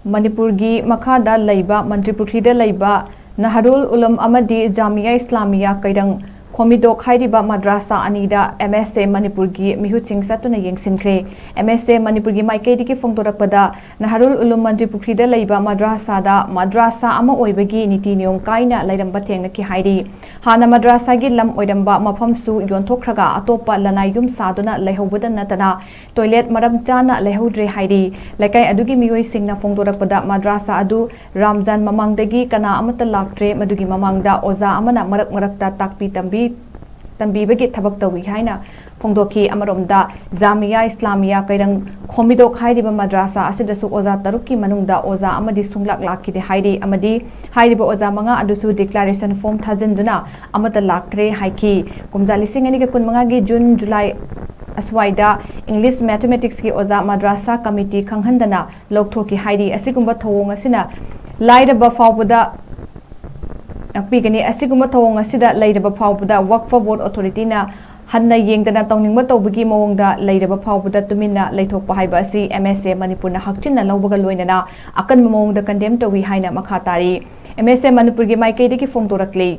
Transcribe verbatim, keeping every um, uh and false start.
ꯃꯅꯤꯄꯨꯔꯒꯤ ꯃꯈꯥꯗ ꯂꯩꯕ ꯃꯟꯇ꯭ꯔꯤꯄꯨꯈ꯭ꯔꯤꯗ ꯂꯩꯕ ꯅꯍꯔꯨꯜ ꯎꯂꯨꯝ ꯑꯃꯗꯤ ꯖꯥꯃꯤꯌꯥ ꯏꯁꯂꯥꯃꯤꯌꯥ ꯀꯩꯔꯪ ꯈꯣꯃꯤꯗꯣꯛ ꯍꯥꯏꯔꯤꯕ ꯃꯗ꯭ꯔꯥꯁꯥ ꯑꯅꯤꯗ ꯑꯦꯝ ꯑꯦꯁ ꯑꯦ ꯃꯅꯤꯄꯨꯔꯒꯤ ꯃꯤꯍꯨꯠꯁꯤꯡ ꯆꯠꯇꯨꯅ ꯌꯦꯡꯁꯤꯟꯈ꯭ꯔꯦ꯫ ꯑꯦꯝ ꯑꯦꯁ ꯑꯦ ꯃꯅꯤꯄꯨꯔꯒꯤ ꯃꯥꯏꯀꯩꯗꯒꯤ ꯐꯣꯡꯗꯣꯔꯛꯄꯗ, ꯅꯍꯔꯨꯜ ꯎꯂꯨꯝ ꯃꯟꯇ꯭ꯔꯤꯄꯨꯈ꯭ꯔꯤꯗ ꯂꯩꯕ ꯃꯗ꯭ꯔꯥꯁꯥꯗ ꯃꯗ꯭ꯔꯥꯁꯥ ꯑꯃ ꯑꯣꯏꯕꯒꯤ ꯅꯤꯇꯤ ꯅꯤꯌꯣꯝ ꯀꯥꯏꯅ ꯂꯩꯔꯝꯕ ꯊꯦꯡꯅꯈꯤ ꯍꯥꯏꯔꯤ꯫ ꯍꯥꯟꯅ ꯃꯗ꯭ꯔꯥꯁꯥꯒꯤ ꯂꯝ ꯑꯣꯏꯔꯝꯕ ꯃꯐꯝꯁꯨ ꯌꯣꯟꯊꯣꯛꯈ꯭ꯔꯒ ꯑꯇꯣꯞꯄ ꯂꯅꯥꯏ ꯌꯨꯝ ꯁꯥꯗꯨꯅ ꯂꯩꯍꯧꯕꯗ ꯅꯠꯇꯅ ꯇꯣꯏꯂꯦꯠ ꯃꯔꯝ ꯆꯥꯅ ꯂꯩꯍꯧꯗ꯭ꯔꯦ ꯍꯥꯏꯔꯤ꯫ ꯂꯩꯀꯥꯏ ꯑꯗꯨꯒꯤ ꯃꯤꯑꯣꯏꯁꯤꯡꯅ ꯐꯣꯡꯗꯣꯔꯛꯄꯗ, ꯃꯗ꯭ꯔꯥꯁꯥ ꯑꯗꯨ ꯔꯥꯝꯖꯥꯟ ꯃꯃꯥꯡꯗꯒꯤ ꯀꯅꯥ ꯑꯃꯠꯇ ꯂꯥꯛꯇ꯭ꯔꯦ꯫ ꯃꯗꯨꯒꯤ ꯃꯃꯥꯡꯗ ꯑꯣꯖꯥ ꯑꯃꯅ ꯃꯔꯛ ꯃꯔꯛꯇ ꯇꯥꯛꯄꯤ ꯇꯝꯕꯤ ꯇꯝꯕꯤꯕꯒꯤ ꯊꯕꯛ ꯇꯧꯏ ꯍꯥꯏꯅ ꯐꯣꯡꯗꯣꯛꯈꯤ꯫ ꯑꯃꯔꯣꯝꯗ, ꯖꯥꯃꯤꯌꯥ ꯏꯁꯂꯥꯃꯤꯌꯥ ꯀꯩꯔꯪ ꯈꯣꯃꯤꯗꯣꯛ ꯍꯥꯏꯔꯤꯕ ꯃꯗ꯭ꯔꯥꯁꯥ ꯑꯁꯤꯗꯁꯨ ꯑꯣꯖꯥ ꯇꯔꯨꯛꯀꯤ ꯃꯅꯨꯡꯗ ꯑꯣꯖꯥ ꯑꯃꯗꯤ ꯁꯨꯡꯂꯥꯛ ꯂꯥꯛꯈꯤꯗꯦ ꯍꯥꯏꯔꯤ꯫ ꯑꯃꯗꯤ ꯍꯥꯏꯔꯤꯕ ꯑꯣꯖꯥ ꯃꯉꯥ ꯑꯗꯨꯁꯨ declaration form ꯊꯥꯖꯤꯟꯗꯨꯅ ꯑꯃꯠꯇ ꯂꯥꯛꯇ꯭ꯔꯦ ꯍꯥꯏꯈꯤ꯫ ꯀꯨꯝꯖꯥ ꯂꯤꯁꯤꯡ ꯑꯅꯤꯒ ꯀꯨꯟꯃꯉꯥꯒꯤ ꯖꯨꯟ, ꯖꯨꯂꯥꯏ ꯑꯁ꯭ꯋꯥꯏꯗ English Mathematicsꯀꯤ ꯑꯣꯖꯥ ꯃꯗ꯭ꯔꯥꯁꯥ committee ꯈꯪꯍꯟꯗꯅ ꯂꯧꯊꯣꯛꯈꯤ ꯍꯥꯏꯔꯤ꯫ ꯑꯁꯤꯒꯨꯝꯕ ꯊꯧꯑꯣꯡ ꯑꯁꯤꯅ ꯂꯥꯏꯔꯕ ꯐꯥꯎꯕꯗ ꯉꯥꯛꯄꯤꯒꯅꯤ꯫ ꯑꯁꯤꯒꯨꯝꯕ ꯊꯧꯑꯣꯡ ꯑꯁꯤꯗ ꯂꯩꯔꯕ ꯐꯥꯎꯕꯗ Waqf Board Authorityꯅ ꯍꯟꯅ ꯌꯦꯡꯗꯅ ꯇꯧꯅꯤꯡꯕ ꯇꯧꯕꯒꯤ ꯃꯑꯣꯡꯗ ꯂꯩꯔꯕ ꯐꯥꯎꯕꯗ ꯇꯨꯃꯤꯟꯅ ꯂꯩꯊꯣꯛꯄ ꯍꯥꯏꯕ ꯑꯁꯤ ꯑꯦꯝ ꯑꯦꯁ ꯑꯦ ꯃꯅꯤꯄꯨꯔꯅ ꯍꯛꯆꯤꯟꯅ ꯂꯧꯕꯒ ꯂꯣꯏꯅꯅ ꯑꯀꯟꯕ ꯃꯑꯣꯡꯗ condemn ꯇꯧꯏ ꯍꯥꯏꯅ ꯃꯈꯥ ꯇꯥꯔꯤ꯫ ꯑꯦꯝ ꯑꯦꯁ ꯑꯦ ꯃꯅꯤꯄꯨꯔꯒꯤ ꯃꯥꯏꯀꯩꯗꯒꯤ ꯐꯣꯡꯗꯣꯔꯛꯂꯤ꯫